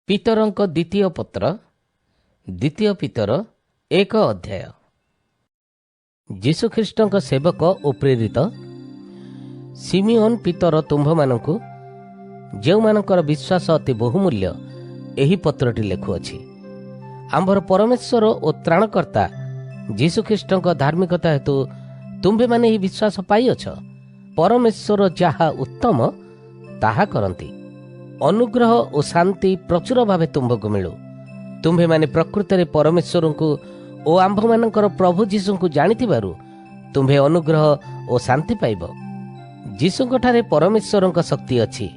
ପିତରଙ୍କ ଦ୍ୱିତୀୟ ପତ୍ର, ଦ୍ୱିତୀୟ ପିତର 1 ଅଧ୍ୟାୟ। ଯୀଶୁଖ୍ରୀଷ୍ଟଙ୍କ ସେବକ ଓ ପ୍ରେରିତ ସିମିଓନ ପିତର ତୁମ୍ଭମାନଙ୍କୁ, ଯେଉଁମାନଙ୍କର ବିଶ୍ୱାସ ଅତି ବହୁମୂଲ୍ୟ, ଏହି ପତ୍ରଟି ଲେଖୁଅଛି। ଆମ୍ଭର ପରମେଶ୍ୱର ଓ ତ୍ରାଣକର୍ତ୍ତା ଯୀଶୁଖ୍ରୀଷ୍ଟଙ୍କ ଧାର୍ମିକତା ହେତୁ ତୁମ୍ଭେମାନେ ଏହି ବିଶ୍ୱାସ ପାଇଅଛ। ପରମେଶ୍ୱର ଯାହା ଉତ୍ତମ, ତାହା କରନ୍ତି। ଅନୁଗ୍ରହ ଓ ଶାନ୍ତି ପ୍ରଚୁର ଭାବେ ତୁମ୍ଭକୁ ମିଳୁ। ତୁମ୍ଭେମାନେ ପ୍ରକୃତରେ ପରମେଶ୍ୱରଙ୍କୁ ଓ ଆମ୍ଭମାନଙ୍କର ପ୍ରଭୁ ଯୀଶୁଙ୍କୁ ଜାଣିଥିବାରୁ ତୁମ୍ଭେ ଅନୁଗ୍ରହ ଓ ଶାନ୍ତି ପାଇବ। ଯୀଶୁଙ୍କଠାରେ ପରମେଶ୍ୱରଙ୍କ ଶକ୍ତି ଅଛି,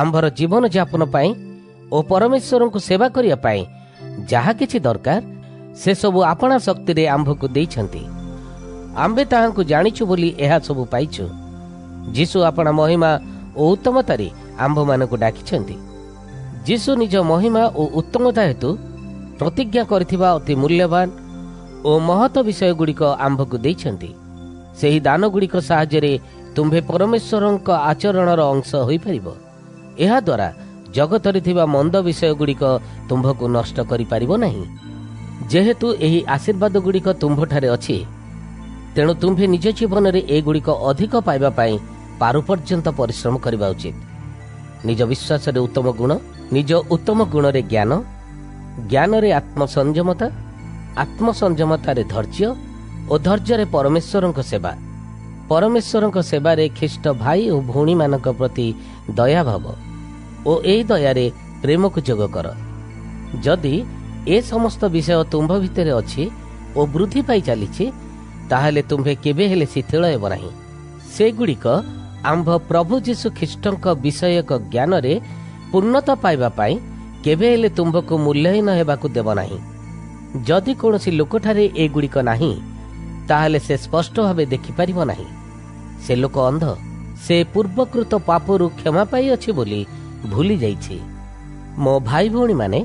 ଆମ୍ଭର ଜୀବନ ଯାପନ ପାଇଁ ଓ ପରମେଶ୍ୱରଙ୍କୁ ସେବା କରିବା ପାଇଁ ଯାହା କିଛି ଦରକାର, ସେସବୁ ଆପଣା ଶକ୍ତିରେ ଆମ୍ଭକୁ ଦେଇଛନ୍ତି। ଆମ୍ଭେ ତାହାଙ୍କୁ ଜାଣିଛୁ ବୋଲି ଏହା ସବୁ ପାଇଛୁ। ଯୀଶୁ ଆପଣା ମହିମା ଓ ଉତ୍ତମତାରେ ଆମ୍ଭମାନଙ୍କୁ ଡାକିଛନ୍ତି। ଯୀଶୁ ନିଜ ମହିମା ଓ ଉତ୍ତମତା ହେତୁ ପ୍ରତିଜ୍ଞା କରିଥିବା ଅତି ମୂଲ୍ୟବାନ ଓ ମହତ ବିଷୟଗୁଡ଼ିକ ଆମ୍ଭକୁ ଦେଇଛନ୍ତି। ସେହି ଦାନଗୁଡ଼ିକ ସାହାଯ୍ୟରେ ତୁମ୍ଭେ ପରମେଶ୍ୱରଙ୍କ ଆଚରଣର ଅଂଶ ହୋଇପାରିବ। ଏହାଦ୍ୱାରା ଜଗତରେ ଥିବା ମନ୍ଦ ବିଷୟଗୁଡ଼ିକ ତୁମ୍ଭକୁ ନଷ୍ଟ କରିପାରିବ ନାହିଁ। ଯେହେତୁ ଏହି ଆଶୀର୍ବାଦଗୁଡ଼ିକ ତୁମ୍ଭଠାରେ ଅଛି, ତେଣୁ ତୁମ୍ଭେ ନିଜ ଜୀବନରେ ଏଗୁଡ଼ିକ ଅଧିକ ପାଇବା ପାଇଁ ପାରୁ ପର୍ଯ୍ୟନ୍ତ ପରିଶ୍ରମ କରିବା ଉଚିତ। ନିଜ ବିଶ୍ୱାସରେ ଉତ୍ତମ ଗୁଣ, ନିଜ ଉତ୍ତମ ଗୁଣରେ ଜ୍ଞାନ, ଜ୍ଞାନରେ ଆତ୍ମସଂଯମତା, ଆତ୍ମସଂଯମତାରେ ଧୈର୍ଯ୍ୟ ଓ ଧୈର୍ଯ୍ୟରେ ପରମେଶ୍ୱରଙ୍କ ସେବା, ପରମେଶ୍ୱରଙ୍କ ସେବାରେ ଖ୍ରୀଷ୍ଟ ଭାଇ ଓ ଭଉଣୀମାନଙ୍କ ପ୍ରତି ଦୟାଭାବ ଓ ଏହି ଦୟାରେ ପ୍ରେମକୁ ଯୋଗ କର। ଯଦି ଏ ସମସ୍ତ ବିଷୟ ତୁମ୍ଭ ଭିତରେ ଅଛି ଓ ବୃଦ୍ଧି ପାଇ ଚାଲିଛି, ତାହେଲେ ତୁମ୍ଭେ କେବେ ହେଲେ ଶିଥିଳ ହେବ ନାହିଁ। ସେଗୁଡ଼ିକ ଆମ୍ଭ ପ୍ରଭୁ ଯୀଶୁ ଖ୍ରୀଷ୍ଟଙ୍କ ବିଷୟକ ଜ୍ଞାନରେ ପୂର୍ଣ୍ଣତା ପାଇବା ପାଇଁ କେବେ ହେଲେ ତୁମ୍ଭକୁ ମୂଲ୍ୟହୀନ ହେବାକୁ ଦେବ ନାହିଁ। ଯଦି କୌଣସି ଲୋକଠାରେ ଏଗୁଡ଼ିକ ନାହିଁ, ତାହେଲେ ସେ ସ୍ପଷ୍ଟ ଭାବେ ଦେଖିପାରିବ ନାହିଁ। ସେ ଲୋକ ଅନ୍ଧ। ସେ ପୂର୍ବକୃତ ପାପରୁ କ୍ଷମା ପାଇଅଛି ବୋଲି ଭୁଲି ଯାଇଛି। ମୋ ଭାଇ ଭଉଣୀମାନେ,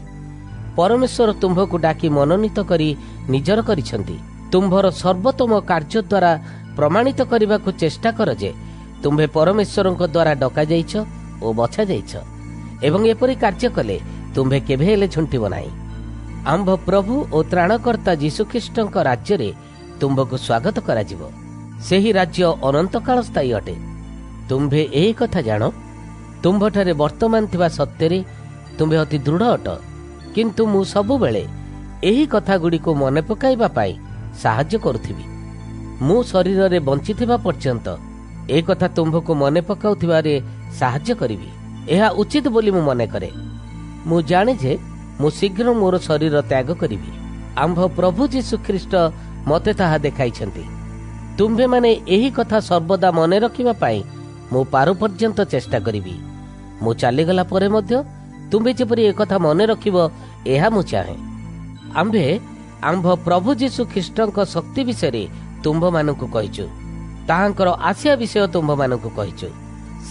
ପରମେଶ୍ୱର ତୁମ୍ଭକୁ ଡାକି ମନୋନୀତ କରି ନିଜର କରିଛନ୍ତି। ତୁମ୍ଭର ସର୍ବୋତ୍ତମ କାର୍ଯ୍ୟ ଦ୍ୱାରା ପ୍ରମାଣିତ କରିବାକୁ ଚେଷ୍ଟା କର ଯେ ତୁମ୍ଭେ ପରମେଶ୍ୱରଙ୍କ ଦ୍ୱାରା ଡକାଯାଇଛ ଓ ବଛାଯାଇଛ ଏବଂ ଏପରି କାର୍ଯ୍ୟ କଲେ ତୁମ୍ଭେ କେବେ ହେଲେ ଝୁଣ୍ଟିବ ନାହିଁ। ଆମ୍ଭ ପ୍ରଭୁ ଓ ତ୍ରାଣକର୍ତ୍ତା ଯୀଶୁଖ୍ରୀଷ୍ଟଙ୍କ ରାଜ୍ୟରେ ତୁମ୍ଭକୁ ସ୍ୱାଗତ କରାଯିବ। ସେହି ରାଜ୍ୟ ଅନନ୍ତକାଳ ସ୍ଥାୟୀ ଅଟେ। ତୁମ୍ଭେ ଏହି କଥା ଜାଣ, ତୁମ୍ଭଠାରେ ବର୍ତ୍ତମାନ ଥିବା ସତ୍ୟରେ ତୁମ୍ଭେ ଅତି ଦୃଢ଼ ଅଟ। କିନ୍ତୁ ମୁଁ ସବୁବେଳେ ଏହି କଥାଗୁଡ଼ିକୁ ମନେ ପକାଇବା ପାଇଁ ସାହାଯ୍ୟ କରୁଥିବି। ମୁଁ ଶରୀରରେ ବଞ୍ଚିଥିବା ପର୍ଯ୍ୟନ୍ତ ଏ କଥା ତୁମ୍ଭକୁ ମନେ ପକାଉଥିବାରେ ସାହାଯ୍ୟ କରିବି। ଏହା ଉଚିତ ବୋଲି ମୁଁ ମନେ କରେ। ମୁଁ ଜାଣେ ଯେ ମୁଁ ଶୀଘ୍ର ମୋର ଶରୀର ତ୍ୟାଗ କରିବି। ଆମ୍ଭ ପ୍ରଭୁ ଯୀଶୁ ଖ୍ରୀଷ୍ଟ ମୋତେ ତାହା ଦେଖାଇଛନ୍ତି। ତୁମ୍ଭେମାନେ ଏହି କଥା ସର୍ବଦା ମନେ ରଖିବା ପାଇଁ ମୁଁ ପାରୁ ପର୍ଯ୍ୟନ୍ତ ଚେଷ୍ଟା କରିବି। ମୁଁ ଚାଲିଗଲା ପରେ ମଧ୍ୟ ତୁମ୍ଭେ ଯେପରି ଏକଥା ମନେ ରଖିବ, ଏହା ମୁଁ ଚାହେଁ। ଆମ୍ଭେ ଆମ୍ଭ ପ୍ରଭୁ ଯୀଶୁ ଖ୍ରୀଷ୍ଟଙ୍କ ଶକ୍ତି ବିଷୟରେ ତୁମ୍ଭମାନଙ୍କୁ କହିଛୁ। ତାହାଙ୍କର ଆସିବା ବିଷୟ ତୁମ୍ଭମାନଙ୍କୁ କହିଛୁ।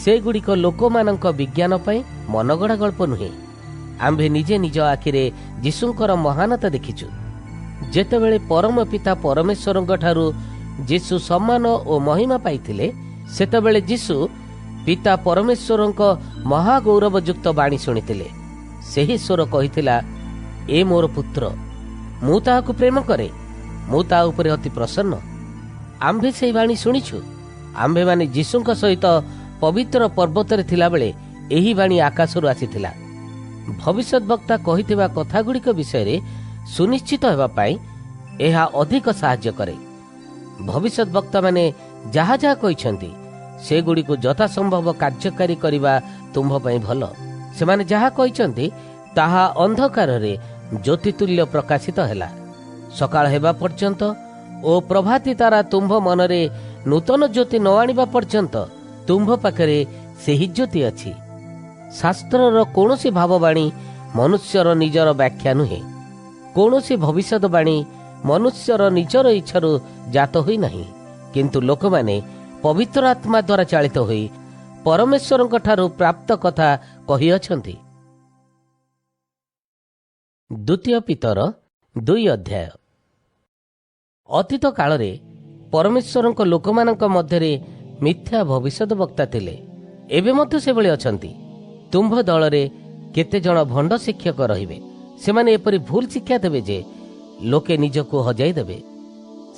ସେଗୁଡ଼ିକ ଲୋକମାନଙ୍କ ବିଜ୍ଞାନ ପାଇଁ ମନଗଢ଼ା ଗଳ୍ପ ନୁହେଁ। ଆମ୍ଭେ ନିଜେ ନିଜ ଆଖିରେ ଯୀଶୁଙ୍କର ମହାନତା ଦେଖିଛୁ। ଯେତେବେଳେ ପରମ ପିତା ପରମେଶ୍ୱରଙ୍କ ଠାରୁ ଯୀଶୁ ସମ୍ମାନ ଓ ମହିମା ପାଇଥିଲେ, ସେତେବେଳେ ଯୀଶୁ ପିତା ପରମେଶ୍ୱରଙ୍କ ମହାଗୌରବଯୁକ୍ତ ବାଣୀ ଶୁଣିଥିଲେ। ସେହି ସ୍ୱର କହିଥିଲା, "ଏ ମୋର ପୁତ୍ର, ମୁଁ ତାହାକୁ ପ୍ରେମ କରେ, ମୁଁ ତା ଉପରେ ଅତି ପ୍ରସନ୍ନ।" ଆମ୍ଭେ ସେହି ବାଣୀ ଶୁଣିଛୁ। ଆମ୍ଭେମାନେ ଯୀଶୁଙ୍କ ସହିତ ପବିତ୍ର ପର୍ବତରେ ଥିଲାବେଳେ ଏହି ବାଣୀ ଆକାଶରୁ ଆସିଥିଲା। ଭବିଷ୍ୟତ ବକ୍ତା କହିଥିବା କଥାଗୁଡ଼ିକ ବିଷୟରେ ସୁନିଶ୍ଚିତ ହେବା ପାଇଁ ଏହା ଅଧିକ ସାହାଯ୍ୟ କରେ। ଭବିଷ୍ୟତ ବକ୍ତାମାନେ ଯାହା ଯାହା କହିଛନ୍ତି, ସେଗୁଡ଼ିକୁ ଯଥାସମ୍ଭବ କାର୍ଯ୍ୟକାରୀ କରିବା ତୁମ୍ଭ ପାଇଁ ଭଲ। ସେମାନେ ଯାହା କହିଛନ୍ତି, ତାହା ଅନ୍ଧକାରରେ ଜ୍ୟୋତିତୁଲ୍ୟ ପ୍ରକାଶିତ ହେଲା। ସକାଳ ହେବା ପର୍ଯ୍ୟନ୍ତ ଓ ପ୍ରଭାତୀ ତାରା ତୁମ୍ଭ ମନରେ ନୂତନ ଜ୍ୟୋତି ନ ଆଣିବା ପର୍ଯ୍ୟନ୍ତ ତୁମ୍ଭ ପାଖରେ ସେହି ଜ୍ୟୋତି ଅଛି। ଶାସ୍ତ୍ରର କୌଣସି ଭାବବାଣୀ ମନୁଷ୍ୟର ନିଜର ବ୍ୟାଖ୍ୟା ନୁହେଁ। କୌଣସି ଭବିଷ୍ୟତବାଣୀ ମନୁଷ୍ୟର ନିଜର ଇଚ୍ଛାରୁ ଜାତ ହୋଇନାହିଁ, କିନ୍ତୁ ଲୋକମାନେ ପବିତ୍ର ଆତ୍ମା ଦ୍ୱାରା ଚାଳିତ ହୋଇ ପରମେଶ୍ୱରଙ୍କ ଠାରୁ ପ୍ରାପ୍ତ କଥା କହିଅଛନ୍ତି। ଦ୍ୱିତୀୟ ପିତର 2 ଅଧ୍ୟାୟ। ଅତୀତ କାଳରେ ପରମେଶ୍ୱରଙ୍କ ଲୋକମାନଙ୍କ ମଧ୍ୟରେ ମିଥ୍ୟା ଭବିଷ୍ୟତ ବକ୍ତା ଥିଲେ। ଏବେ ମଧ୍ୟ ସେଭଳି ଅଛନ୍ତି। ତୁମ୍ଭ ଦଳରେ କେତେଜଣ ଭଣ୍ଡ ଶିକ୍ଷକ ରହିବେ। ସେମାନେ ଏପରି ଭୁଲ ଶିକ୍ଷା ଦେବେ ଯେ ଲୋକେ ନିଜକୁ ହଜାଇ ଦେବେ।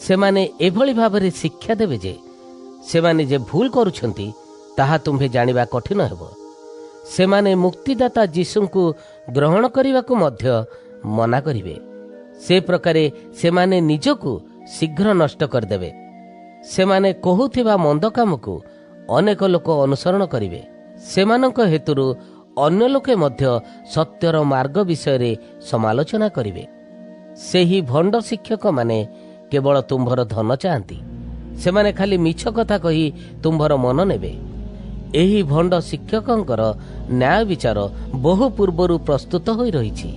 ସେମାନେ ଏଭଳି ଭାବରେ ଶିକ୍ଷା ଦେବେ ଯେ ସେମାନେ ଯେ ଭୁଲ କରୁଛନ୍ତି, ତାହା ତୁମ୍ଭେ ଜାଣିବା କଠିନ ହେବ। ସେମାନେ ମୁକ୍ତିଦାତା ଯୀଶୁଙ୍କୁ ଗ୍ରହଣ କରିବାକୁ ମଧ୍ୟ ମନା କରିବେ। ସେ ପ୍ରକାରେ ସେମାନେ ନିଜକୁ ଶୀଘ୍ର ନଷ୍ଟ କରିଦେବେ। ସେମାନେ କହୁଥିବା ମନ୍ଦ କାମକୁ ଅନେକ ଲୋକ ଅନୁସରଣ କରିବେ। ସେମାନଙ୍କ ହେତୁରୁ ଅନ୍ୟ ଲୋକେ ମଧ୍ୟ ସତ୍ୟର ମାର୍ଗ ବିଷୟରେ ସମାଲୋଚନା କରିବେ। ସେହି ଭଣ୍ଡ ଶିକ୍ଷକମାନେ କେବଳ ତୁମ୍ଭର ଧନ ଚାହାନ୍ତି। ସେମାନେ ଖାଲି ମିଛ କଥା କହି ତୁମ୍ଭର ମନ ନେବେ। ଏହି ଭଣ୍ଡ ଶିକ୍ଷକଙ୍କର ନ୍ୟାୟ ବିଚାର ବହୁ ପୂର୍ବରୁ ପ୍ରସ୍ତୁତ ହୋଇ ରହିଛି।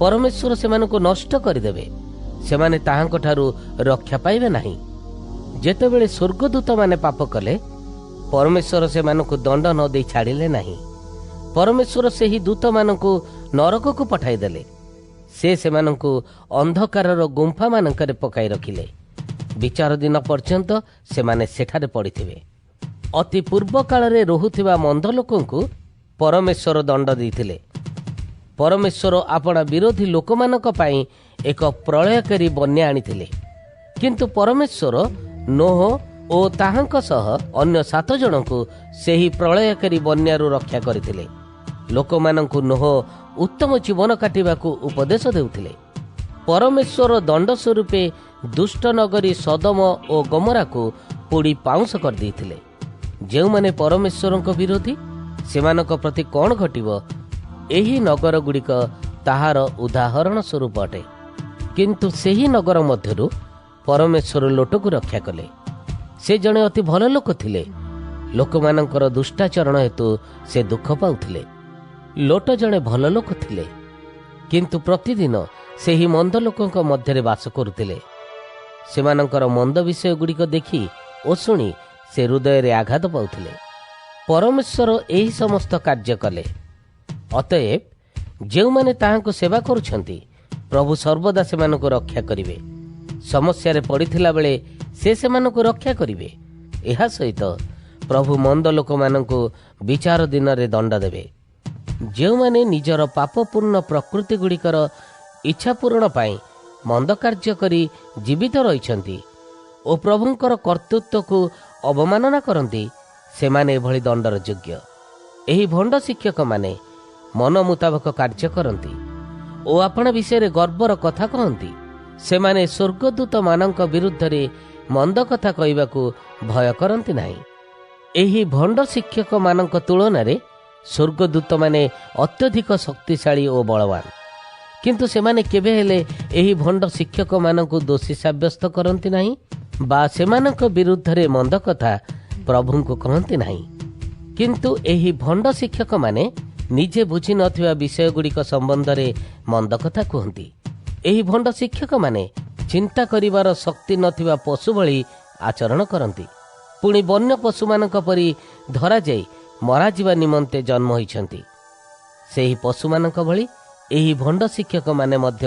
ପରମେଶ୍ୱର ସେମାନଙ୍କୁ ନଷ୍ଟ କରିଦେବେ। ସେମାନେ ତାହାଙ୍କଠାରୁ ରକ୍ଷା ପାଇବେ ନାହିଁ। ଯେତେବେଳେ ସ୍ୱର୍ଗଦୂତମାନେ ପାପ କଲେ, ପରମେଶ୍ୱର ସେମାନଙ୍କୁ ଦଣ୍ଡ ନ ଦେଇ ଛାଡ଼ିଲେ ନାହିଁ। ପରମେଶ୍ୱର ସେହି ଦୂତମାନଙ୍କୁ ନରକକୁ ପଠାଇଦେଲେ। ସେ ସେମାନଙ୍କୁ ଅନ୍ଧକାରର ଗୁମ୍ଫାମାନଙ୍କରେ ପକାଇ ରଖିଲେ। ବିଚାର ଦିନ ପର୍ଯ୍ୟନ୍ତ ସେମାନେ ସେଠାରେ ପଡ଼ିଥିବେ। ଅତି ପୂର୍ବ କାଳରେ ରହୁଥିବା ମନ୍ଦ ଲୋକଙ୍କୁ ପରମେଶ୍ୱର ଦଣ୍ଡ ଦେଇଥିଲେ। ପରମେଶ୍ୱର ଆପଣା ବିରୋଧୀ ଲୋକମାନଙ୍କ ପାଇଁ ଏକ ପ୍ରଳୟକାରୀ ବନ୍ୟା ଆଣିଥିଲେ। କିନ୍ତୁ ପରମେଶ୍ୱର ନୋହ ଓ ତାହାଙ୍କ ସହ ଅନ୍ୟ ସାତ ଜଣଙ୍କୁ ସେହି ପ୍ରଳୟକାରୀ ବନ୍ୟାରୁ ରକ୍ଷା କରିଥିଲେ। ଲୋକମାନଙ୍କୁ ନୋହ ଉତ୍ତମ ଜୀବନ କାଟିବାକୁ ଉପଦେଶ ଦେଉଥିଲେ। ପରମେଶ୍ୱର ଦଣ୍ଡ ସ୍ୱରୂପେ ଦୁଷ୍ଟ ନଗରୀ ସଦମ ଓ ଗମରାକୁ ପୋଡ଼ି ପାଉଁଶ କରିଦେଇଥିଲେ। ଯେଉଁମାନେ ପରମେଶ୍ୱରଙ୍କ ବିରୋଧୀ, ସେମାନଙ୍କ ପ୍ରତି କ'ଣ ଘଟିବ, ଏହି ନଗରଗୁଡ଼ିକ ତାହାର ଉଦାହରଣ ସ୍ୱରୂପ ଅଟେ। କିନ୍ତୁ ସେହି ନଗର ମଧ୍ୟରୁ ପରମେଶ୍ୱର ଲୋଟକୁ ରକ୍ଷା କଲେ। ସେ ଜଣେ ଅତି ଭଲ ଲୋକ ଥିଲେ। ଲୋକମାନଙ୍କର ଦୁଷ୍ଟାଚରଣ ହେତୁ ସେ ଦୁଃଖ ପାଉଥିଲେ। ଲୋଟ ଜଣେ ଭଲ ଲୋକ ଥିଲେ, କିନ୍ତୁ ପ୍ରତିଦିନ ସେହି ମନ୍ଦ ଲୋକଙ୍କ ମଧ୍ୟରେ ବାସ କରୁଥିଲେ। ସେମାନଙ୍କର ମନ୍ଦ ବିଷୟଗୁଡ଼ିକ ଦେଖି ଓ ଶୁଣି ସେ ହୃଦୟରେ ଆଘାତ ପାଉଥିଲେ। ପରମେଶ୍ୱର ଏହି ସମସ୍ତ କାର୍ଯ୍ୟ କଲେ। ଅତଏବ ଯେଉଁମାନେ ତାହାଙ୍କୁ ସେବା କରୁଛନ୍ତି, ପ୍ରଭୁ ସର୍ବଦା ସେମାନଙ୍କୁ ରକ୍ଷା କରିବେ। ସମସ୍ୟାରେ ପଡ଼ିଥିଲା ବେଳେ ସେ ସେମାନଙ୍କୁ ରକ୍ଷା କରିବେ। ଏହା ସହିତ ପ୍ରଭୁ ମନ୍ଦ ଲୋକମାନଙ୍କୁ ବିଚାର ଦିନରେ ଦଣ୍ଡ ଦେବେ, ଯେଉଁମାନେ ନିଜର ପାପପୂର୍ଣ୍ଣ ପ୍ରକୃତିଗୁଡ଼ିକର ଇଚ୍ଛା ପୂରଣ ପାଇଁ ମନ୍ଦ କାର୍ଯ୍ୟ କରି ଜୀବିତ ରହିଛନ୍ତି ଓ ପ୍ରଭୁଙ୍କର କର୍ତ୍ତୃତ୍ୱକୁ ଅବମାନନା କରନ୍ତି। ସେମାନେ ଏଭଳି ଦଣ୍ଡର ଯୋଗ୍ୟ। ଏହି ଭଣ୍ଡ ଶିକ୍ଷକମାନେ ମନ ମୁତାବକ କାର୍ଯ୍ୟ କରନ୍ତି ଓ ଆପଣା ବିଷୟରେ ଗର୍ବର କଥା କହନ୍ତି। ସେମାନେ ସ୍ୱର୍ଗଦୂତମାନଙ୍କ ବିରୁଦ୍ଧରେ ମନ୍ଦ କଥା କହିବାକୁ ଭୟ କରନ୍ତି ନାହିଁ। ଏହି ଭଣ୍ଡ ଶିକ୍ଷକମାନଙ୍କ ତୁଳନାରେ ସ୍ୱର୍ଗଦୂତମାନେ ଅତ୍ୟଧିକ ଶକ୍ତିଶାଳୀ ଓ ବଳବାନ। କିନ୍ତୁ ସେମାନେ କେବେ ହେଲେ ଏହି ଭଣ୍ଡ ଶିକ୍ଷକମାନଙ୍କୁ ଦୋଷୀ ସାବ୍ୟସ୍ତ କରନ୍ତି ନାହିଁ ବା ସେମାନଙ୍କ ବିରୁଦ୍ଧରେ ମନ୍ଦ କଥା ପ୍ରଭୁଙ୍କୁ କହନ୍ତି ନାହିଁ। କିନ୍ତୁ ଏହି ଭଣ୍ଡ ଶିକ୍ଷକମାନେ ନିଜେ ବୁଝି ନଥିବା ବିଷୟଗୁଡ଼ିକ ସମ୍ବନ୍ଧରେ ମନ୍ଦ କଥା କୁହନ୍ତି। ଏହି ଭଣ୍ଡ ଶିକ୍ଷକମାନେ ଚିନ୍ତା କରିବାର ଶକ୍ତି ନଥିବା ପଶୁ ଭଳି ଆଚରଣ କରନ୍ତି। ପୁଣି ବନ୍ୟ ପଶୁମାନଙ୍କ ପରି ଧରାଯାଇ ମରାଯିବା ନିମନ୍ତେ ଜନ୍ମ ହୋଇଛନ୍ତି। ସେହି ପଶୁମାନଙ୍କ ଭଳି ଏହି ଭଣ୍ଡ ଶିକ୍ଷକମାନେ ମଧ୍ୟ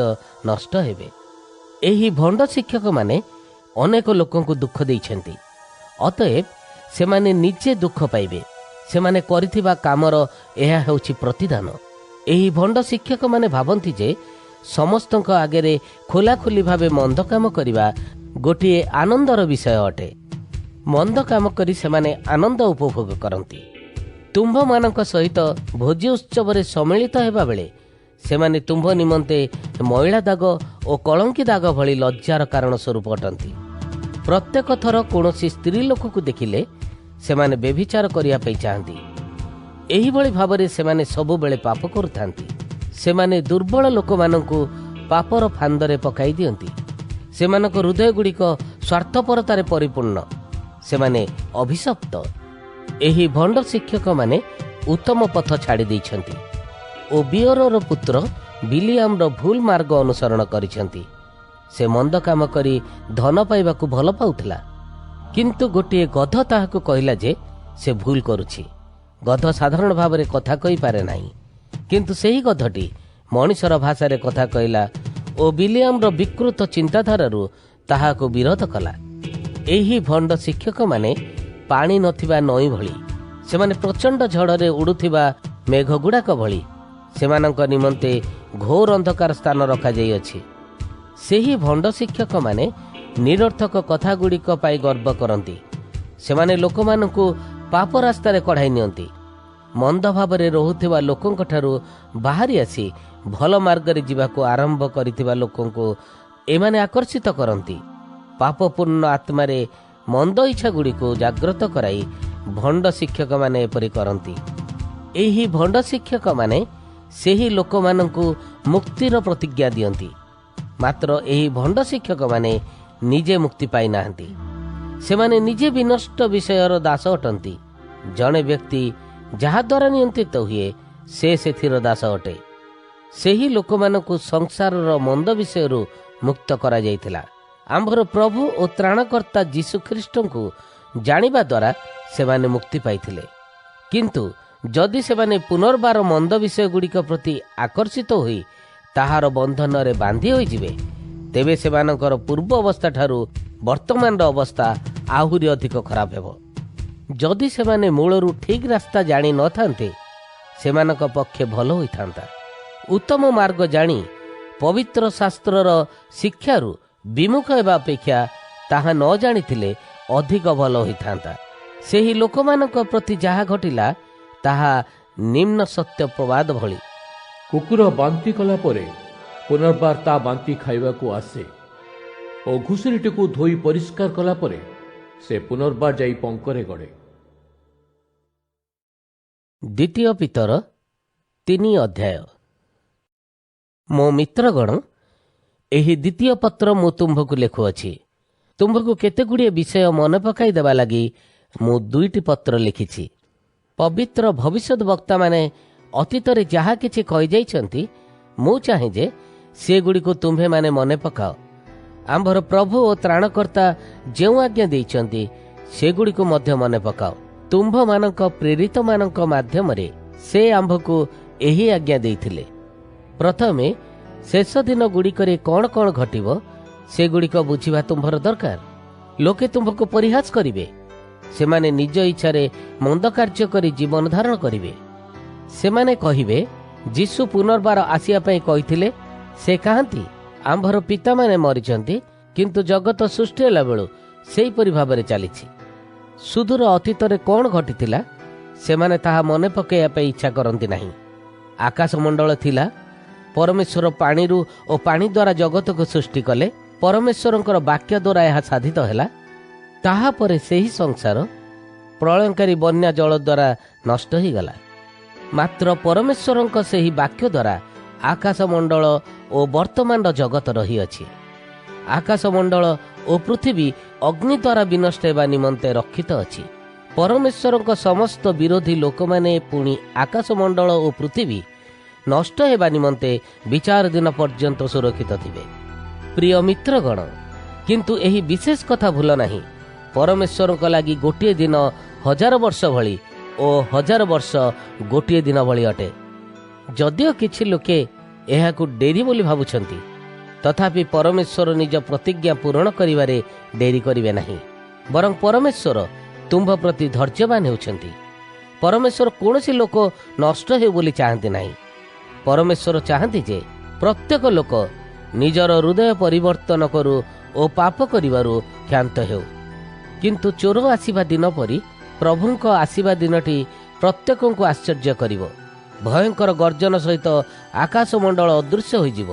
ନଷ୍ଟ ହେବେ। ଏହି ଭଣ୍ଡ ଶିକ୍ଷକମାନେ ଅନେକ ଲୋକଙ୍କୁ ଦୁଃଖ ଦେଇଛନ୍ତି। ଅତଏବ ସେମାନେ ନିଜେ ଦୁଃଖ ପାଇବେ। ସେମାନେ କରିଥିବା କାମର ଏହା ହେଉଛି ପ୍ରତିଦାନ। ଏହି ଭଣ୍ଡ ଶିକ୍ଷକମାନେ ଭାବନ୍ତି ଯେ ସମସ୍ତଙ୍କ ଆଗରେ ଖୋଲାଖୋଲି ଭାବେ ମନ୍ଦ କାମ କରିବା ଗୋଟିଏ ଆନନ୍ଦର ବିଷୟ ଅଟେ। ମନ୍ଦ କାମ କରି ସେମାନେ ଆନନ୍ଦ ଉପଭୋଗ କରନ୍ତି। ତୁମ୍ଭମାନଙ୍କ ସହିତ ଭୋଜି ଉତ୍ସବରେ ସମ୍ମିଳିତ ହେବାବେଳେ ସେମାନେ ତୁମ୍ଭ ନିମନ୍ତେ ମଇଳା ଦାଗ ଓ କଳଙ୍କି ଦାଗ ଭଳି ଲଜ୍ଜାର କାରଣ ସ୍ୱରୂପ ଅଟନ୍ତି। ପ୍ରତ୍ୟେକ ଥର କୌଣସି ସ୍ତ୍ରୀ ଲୋକକୁ ଦେଖିଲେ ସେମାନେ ବ୍ୟଭିଚାର କରିବା ପାଇଁ ଚାହାନ୍ତି। ଏହିଭଳି ଭାବରେ ସେମାନେ ସବୁବେଳେ ପାପ କରୁଥାନ୍ତି। ସେମାନେ ଦୁର୍ବଳ ଲୋକମାନଙ୍କୁ ପାପର ଫାନ୍ଦରେ ପକାଇ ଦିଅନ୍ତି। ସେମାନଙ୍କ ହୃଦୟଗୁଡ଼ିକ ସ୍ୱାର୍ଥପରତାରେ ପରିପୂର୍ଣ୍ଣ। ସେମାନେ ଅଭିଶପ୍ତ। ଏହି ଭଣ୍ଡ ଶିକ୍ଷକମାନେ ଉତ୍ତମ ପଥ ଛାଡ଼ି ଦେଇଛନ୍ତି ଓ ବିୟୋରର ପୁତ୍ର ବିଲିଆମର ଭୁଲ ମାର୍ଗ ଅନୁସରଣ କରିଛନ୍ତି। ସେ ମନ୍ଦ କାମ କରି ଧନ ପାଇବାକୁ ଭଲ ପାଉଥିଲା। କିନ୍ତୁ ଗୋଟିଏ ଗଧ ତାହାକୁ କହିଲା ଯେ ସେ ଭୁଲ କରୁଛି। ଗଧ ସାଧାରଣ ଭାବରେ କଥା କହିପାରେ ନାହିଁ। କିନ୍ତୁ ସେହି ଗଧଟି ମଣିଷର ଭାଷାରେ କଥା କହିଲା ଓ ବିଲିଆମର ବିକୃତ ଚିନ୍ତାଧାରାରୁ ତାହାକୁ ବିରୋଧ କଲା। ଏହି ଭଣ୍ଡ ଶିକ୍ଷକମାନେ ପାଣି ନଥିବା ନଈ ଭଳି। ସେମାନେ ପ୍ରଚଣ୍ଡ ଝଡ଼ରେ ଉଡ଼ୁଥିବା ମେଘଗୁଡ଼ାକ ଭଳି। ସେମାନଙ୍କ ନିମନ୍ତେ ଘୋର ଅନ୍ଧକାର ସ୍ଥାନ ରଖାଯାଇଅଛି। ସେହି ଭଣ୍ଡ ଶିକ୍ଷକମାନେ ନିରର୍ଥକ କଥାଗୁଡ଼ିକ ପାଇଁ ଗର୍ବ କରନ୍ତି। ସେମାନେ ଲୋକମାନଙ୍କୁ ପାପ ରାସ୍ତାରେ କଢ଼ାଇ ନିଅନ୍ତି। ମନ୍ଦ ଭାବରେ ରହୁଥିବା ଲୋକଙ୍କଠାରୁ ବାହାରି ଆସି ଭଲ ମାର୍ଗରେ ଯିବାକୁ ଆରମ୍ଭ କରିଥିବା ଲୋକଙ୍କୁ ଏମାନେ ଆକର୍ଷିତ କରନ୍ତି। ପାପପୂର୍ଣ୍ଣ ଆତ୍ମାରେ ମନ୍ଦ ଇଚ୍ଛାଗୁଡ଼ିକୁ ଜାଗ୍ରତ କରାଇ ଭଣ୍ଡ ଶିକ୍ଷକମାନେ ଏପରି କରନ୍ତି। ଏହି ଭଣ୍ଡ ଶିକ୍ଷକମାନେ ସେହି ଲୋକମାନଙ୍କୁ ମୁକ୍ତିର ପ୍ରତିଜ୍ଞା ଦିଅନ୍ତି, ମାତ୍ର ଏହି ଭଣ୍ଡ ଶିକ୍ଷକମାନେ ନିଜେ ମୁକ୍ତି ପାଇନାହାନ୍ତି। ସେମାନେ ନିଜେ ବିନଷ୍ଟ ବିଷୟର ଦାସ ଅଟନ୍ତି। ଜଣେ ବ୍ୟକ୍ତି ଯାହାଦ୍ୱାରା ନିୟନ୍ତ୍ରିତ ହୁଏ, ସେ ସେଥିର ଦାସ ଅଟେ। ସେହି ଲୋକମାନଙ୍କୁ ସଂସାରର ମନ୍ଦ ବିଷୟରୁ ମୁକ୍ତ କରାଯାଇଥିଲା। ଆମ୍ଭର ପ୍ରଭୁ ଓ ତ୍ରାଣକର୍ତ୍ତା ଯୀଶୁଖ୍ରୀଷ୍ଟଙ୍କୁ ଜାଣିବା ଦ୍ୱାରା ସେମାନେ ମୁକ୍ତି ପାଇଥିଲେ। କିନ୍ତୁ ଯଦି ସେମାନେ ପୁନର୍ବାର ମନ୍ଦ ବିଷୟଗୁଡ଼ିକ ପ୍ରତି ଆକର୍ଷିତ ହୋଇ ତାହାର ବନ୍ଧନରେ ବାନ୍ଧି ହୋଇଯିବେ, ତେବେ ସେମାନଙ୍କର ପୂର୍ବ ଅବସ୍ଥାଠାରୁ ବର୍ତ୍ତମାନର ଅବସ୍ଥା ଆହୁରି ଅଧିକ ଖରାପ ହେବ। ଯଦି ସେମାନେ ମୂଳରୁ ଠିକ୍ ରାସ୍ତା ଜାଣି ନଥାନ୍ତେ, ସେମାନଙ୍କ ପକ୍ଷେ ଭଲ ହୋଇଥାନ୍ତା। ଉତ୍ତମ ମାର୍ଗ ଜାଣି ପବିତ୍ର ଶାସ୍ତ୍ରର ଶିକ୍ଷାରୁ ବିମୁଖ ହେବା ଅପେକ୍ଷା ତାହା ନ ଜାଣିଥିଲେ ଅଧିକ ଭଲ ହୋଇଥାନ୍ତା। ସେହି ଲୋକମାନଙ୍କ ପ୍ରତି ଯାହା ଘଟିଲା, ତାହା ନିମ୍ନ ସତ୍ୟ ପ୍ରବାଦ ଭଳି। କୁକୁର ବାନ୍ତି କଲା ପରେ ପୁନର୍ବାର ତା ବାନ୍ତି ଖାଇବାକୁ ଆସେ ଓ ଘୁଷୁରୀଟିକୁ ଧୋଇ ପରିଷ୍କାର କଲା ପରେ ସେ ପୁନର୍ବାର ଯାଇ ପଙ୍କରେ ଗଡ଼େ। ଦ୍ୱିତୀୟ ପିତର 3 ଅଧ୍ୟାୟ। ମୋ ମିତ୍ରଗଣ, ଏହି ଦ୍ୱିତୀୟ ପତ୍ର ମୁଁ ତୁମ୍ଭକୁ ଲେଖୁଅଛି। ତୁମ୍ଭକୁ କେତେଗୁଡ଼ିଏ ବିଷୟ ମନେ ପକାଇ ଦେବା ଲାଗି ମୁଁ ଦୁଇଟି ପତ୍ର ଲେଖିଛି। ପବିତ୍ର ଭବିଷ୍ୟତ ବକ୍ତାମାନେ ଅତୀତରେ ଯାହା କିଛି କହିଯାଇଛନ୍ତି, ମୁଁ ଚାହେଁ ଯେ ସେଗୁଡ଼ିକୁ ତୁମ୍ଭେମାନେ ମନେ ପକାଅ। ଆମ୍ଭର ପ୍ରଭୁ ଓ ତ୍ରାଣକର୍ତ୍ତା ଯେଉଁ ଆଜ୍ଞା ଦେଇଛନ୍ତି, ସେଗୁଡ଼ିକୁ ମଧ୍ୟ ମନେ ପକାଅ। ତୁମ୍ଭମାନଙ୍କ ପ୍ରେରିତମାନଙ୍କ ମାଧ୍ୟମରେ ସେ ଆମ୍ଭକୁ ଏହି ଆଜ୍ଞା ଦେଇଥିଲେ। ପ୍ରଥମେ, ଶେଷ ଦିନ ଗୁଡ଼ିକରେ କ'ଣ କ'ଣ ଘଟିବ, ସେଗୁଡ଼ିକ ବୁଝିବା ତୁମ୍ଭର ଦରକାର। ଲୋକେ ତୁମ୍ଭକୁ ପରିହାସ କରିବେ। ସେମାନେ ନିଜ ଇଚ୍ଛାରେ ମନ୍ଦ କାର୍ଯ୍ୟ କରି ଜୀବନ ଧାରଣ କରିବେ। ସେମାନେ କହିବେ, "ଯୀଶୁ ପୁନର୍ବାର ଆସିବା ପାଇଁ କହିଥିଲେ, ସେ କାହାନ୍ତି? ଆମ୍ଭର ପିତାମାନେ ମରିଛନ୍ତି, କିନ୍ତୁ ଜଗତ ସୃଷ୍ଟି ହେଲା ବେଳୁ ସେହିପରି ଭାବରେ ଚାଲିଛି।" ସୁଦୂର ଅତୀତରେ କ'ଣ ଘଟିଥିଲା, ସେମାନେ ତାହା ମନେ ପକାଇବା ପାଇଁ ଇଚ୍ଛା କରନ୍ତି ନାହିଁ। ଆକାଶମଣ୍ଡଳ ଥିଲା, ପରମେଶ୍ୱର ପାଣିରୁ ଓ ପାଣି ଦ୍ୱାରା ଜଗତକୁ ସୃଷ୍ଟି କଲେ। ପରମେଶ୍ୱରଙ୍କର ବାକ୍ୟ ଦ୍ୱାରା ଏହା ସାଧିତ ହେଲା। ତାହାପରେ ସେହି ସଂସାର ପ୍ରଳୟଙ୍କାରୀ ବନ୍ୟା ଜଳ ଦ୍ୱାରା ନଷ୍ଟ ହୋଇଗଲା। ମାତ୍ର ପରମେଶ୍ୱରଙ୍କ ସେହି ବାକ୍ୟ ଦ୍ୱାରା ଆକାଶମଣ୍ଡଳ ଓ ବର୍ତ୍ତମାନର ଜଗତ ରହିଅଛି। ଆକାଶମଣ୍ଡଳ ଓ ପୃଥିବୀ ଅଗ୍ନି ଦ୍ୱାରା ବିନଷ୍ଟ ହେବା ନିମନ୍ତେ ରକ୍ଷିତ ଅଛି। ପରମେଶ୍ୱରଙ୍କ ସମସ୍ତ ବିରୋଧୀ ଲୋକମାନେ ପୁଣି ଆକାଶମଣ୍ଡଳ ଓ ପୃଥିବୀ ନଷ୍ଟ ହେବା ନିମନ୍ତେ ବିଚାର ଦିନ ପର୍ଯ୍ୟନ୍ତ ସୁରକ୍ଷିତ ଥିବେ। ପ୍ରିୟ ମିତ୍ରଗଣ, କିନ୍ତୁ ଏହି ବିଶେଷ କଥା ଭୁଲ ନାହିଁ। ପରମେଶ୍ୱରଙ୍କ ଲାଗି ଗୋଟିଏ ଦିନ ହଜାର ବର୍ଷ ଭଳି ଓ ହଜାର ବର୍ଷ ଗୋଟିଏ ଦିନ ଭଳି ଅଟେ। ଯଦିଓ କିଛି ଲୋକେ ଏହାକୁ ଡେରି ବୋଲି ଭାବୁଛନ୍ତି, ତଥାପି ପରମେଶ୍ୱର ନିଜ ପ୍ରତିଜ୍ଞା ପୂରଣ କରିବାରେ ଡେରି କରିବେ ନାହିଁ। ବରଂ ପରମେଶ୍ୱର ତୁମ୍ଭ ପ୍ରତି ଧୈର୍ଯ୍ୟବାନ ହେଉଛନ୍ତି। ପରମେଶ୍ୱର କୌଣସି ଲୋକ ନଷ୍ଟ ହେଉ ବୋଲି ଚାହାନ୍ତି ନାହିଁ। ପରମେଶ୍ୱର ଚାହାନ୍ତି ଯେ ପ୍ରତ୍ୟେକ ଲୋକ ନିଜର ହୃଦୟ ପରିବର୍ତ୍ତନ କରୁ ଓ ପାପ କରିବାରୁ କ୍ଷାନ୍ତ ହେଉ। କିନ୍ତୁ ଚୋର ଆସିବା ଦିନ ପରି ପ୍ରଭୁଙ୍କ ଆସିବା ଦିନଟି ପ୍ରତ୍ୟେକଙ୍କୁ ଆଶ୍ଚର୍ଯ୍ୟ କରିବ। ଭୟଙ୍କର ଗର୍ଜନ ସହିତ ଆକାଶମଣ୍ଡଳ ଅଦୃଶ୍ୟ ହୋଇଯିବ।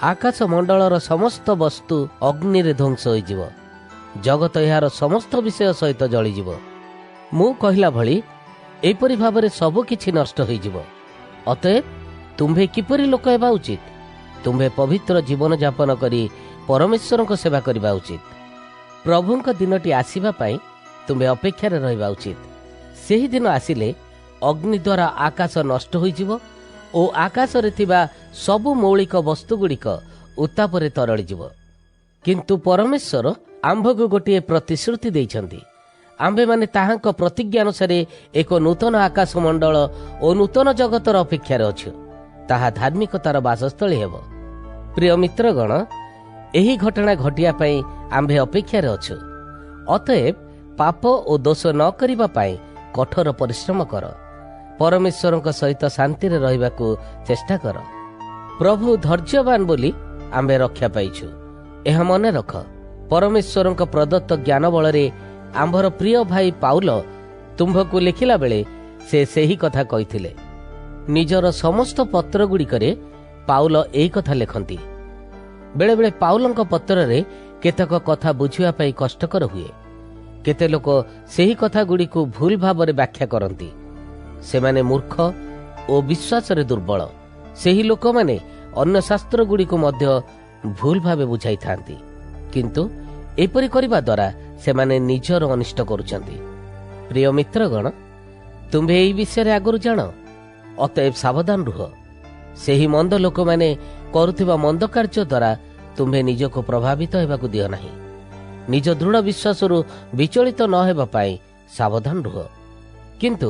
ଆକାଶମଣ୍ଡଳର ସମସ୍ତ ବସ୍ତୁ ଅଗ୍ନିରେ ଧ୍ୱଂସ ହୋଇଯିବ। ଜଗତ ଏହାର ସମସ୍ତ ବିଷୟ ସହିତ ଜଳିଯିବ। ମୁଁ କହିଲା ଭଳି ଏପରି ଭାବରେ ସବୁ କିଛି ନଷ୍ଟ ହୋଇଯିବ। ଅତଏବ ତୁମ୍ଭେ କିପରି ଲୋକ ହେବା ଉଚିତ? ତୁମ୍ଭେ ପବିତ୍ର ଜୀବନଯାପନ କରି ପରମେଶ୍ୱରଙ୍କ ସେବା କରିବା ଉଚିତ। ପ୍ରଭୁଙ୍କ ଦିନଟି ଆସିବା ପାଇଁ ତୁମ୍ଭେ ଅପେକ୍ଷାରେ ରହିବା ଉଚିତ। ସେହି ଦିନ ଆସିଲେ ଅଗ୍ନି ଦ୍ୱାରା ଆକାଶ ନଷ୍ଟ ହୋଇଯିବ ଓ ଆକାଶରେ ଥିବା ସବୁ ମୌଳିକ ବସ୍ତୁଗୁଡ଼ିକ ଉତ୍ତାପରେ ତରଳିଯିବ। କିନ୍ତୁ ପରମେଶ୍ୱର ଆମ୍ଭକୁ ଗୋଟିଏ ପ୍ରତିଶ୍ରୁତି ଦେଇଛନ୍ତି। ଆମ୍ଭେମାନେ ତାହାଙ୍କ ପ୍ରତିଜ୍ଞା ଅନୁସାରେ ଏକ ନୂତନ ଆକାଶମଣ୍ଡଳ ଓ ନୂତନ ଜଗତର ଅପେକ୍ଷାରେ ଅଛୁ। ତାହା ଧାର୍ମିକତାର ବାସସ୍ଥଳୀ ହେବ। ପ୍ରିୟ ମିତ୍ରଗଣ, ଏହି ଘଟଣା ଘଟିବା ପାଇଁ ଆମ୍ଭେ ଅପେକ୍ଷାରେ ଅଛୁ। ଅତଏବ ପାପ ଓ ଦୋଷ ନ କରିବା ପାଇଁ କଠୋର ପରିଶ୍ରମ କର। ପରମେଶ୍ୱରଙ୍କ ସହିତ ଶାନ୍ତିରେ ରହିବାକୁ ଚେଷ୍ଟା କର। ପ୍ରଭୁ ଧୈର୍ଯ୍ୟବାନ ବୋଲି ଆମ୍ଭେ ରକ୍ଷା ପାଇଛୁ, ଏହା ମନେ ରଖ। ପରମେଶ୍ୱରଙ୍କ ପ୍ରଦତ୍ତ ଜ୍ଞାନ ବଳରେ ଆମ୍ଭର ପ୍ରିୟ ଭାଇ ପାଉଲ ତୁମ୍ଭକୁ ଲେଖିଲା ବେଳେ ସେ ସେହି କଥା କହିଥିଲେ। ନିଜର ସମସ୍ତ ପତ୍ରଗୁଡ଼ିକରେ ପାଉଲ ଏହି କଥା ଲେଖନ୍ତି। ବେଳେବେଳେ ପାଉଲଙ୍କ ପତ୍ରରେ କେତେକ କଥା ବୁଝିବା ପାଇଁ କଷ୍ଟକର ହୁଏ। କେତେ ଲୋକ ସେହି କଥାଗୁଡ଼ିକୁ ଭୁଲ ଭାବରେ ବ୍ୟାଖ୍ୟା କରନ୍ତି। ସେମାନେ ମୂର୍ଖ ଓ ବିଶ୍ୱାସରେ ଦୁର୍ବଳ। ସେହି ଲୋକମାନେ ଅନ୍ୟ ଶାସ୍ତ୍ରଗୁଡ଼ିକୁ ମଧ୍ୟ ଭୁଲ ଭାବେ ବୁଝାଇଥାନ୍ତି, କିନ୍ତୁ ଏପରି କରିବା ଦ୍ୱାରା ସେମାନେ ନିଜର ଅନିଷ୍ଟ କରୁଛନ୍ତି। ପ୍ରିୟ ମିତ୍ରଗଣ, ତୁମ୍ଭେ ଏହି ବିଷୟରେ ଆଗରୁ ଜାଣ, ଅତଏବ ସାବଧାନ ରୁହ। ସେହି ମନ୍ଦ ଲୋକମାନେ କରୁଥିବା ମନ୍ଦ କାର୍ଯ୍ୟ ଦ୍ୱାରା ତୁମ୍ଭେ ନିଜକୁ ପ୍ରଭାବିତ ହେବାକୁ ଦିଅ ନାହିଁ। ନିଜ ଦୃଢ଼ ବିଶ୍ୱାସରୁ ବିଚଳିତ ନ ହେବା ପାଇଁ ସାବଧାନ ରୁହ। କିନ୍ତୁ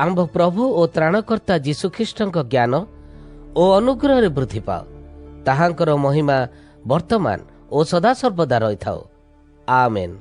ଆମ୍ଭ ପ୍ରଭୁ ଓ ତ୍ରାଣକର୍ତ୍ତା ଯୀଶୁଖ୍ରୀଷ୍ଟଙ୍କ ଜ୍ଞାନ ଓ ଅନୁଗ୍ରହରେ ବୃଦ୍ଧି ପାଅ। ତାହାଙ୍କର ମହିମା ବର୍ତ୍ତମାନ ଓ ସଦାସର୍ବଦା ରହିଥାଉ। ଆମେନ୍।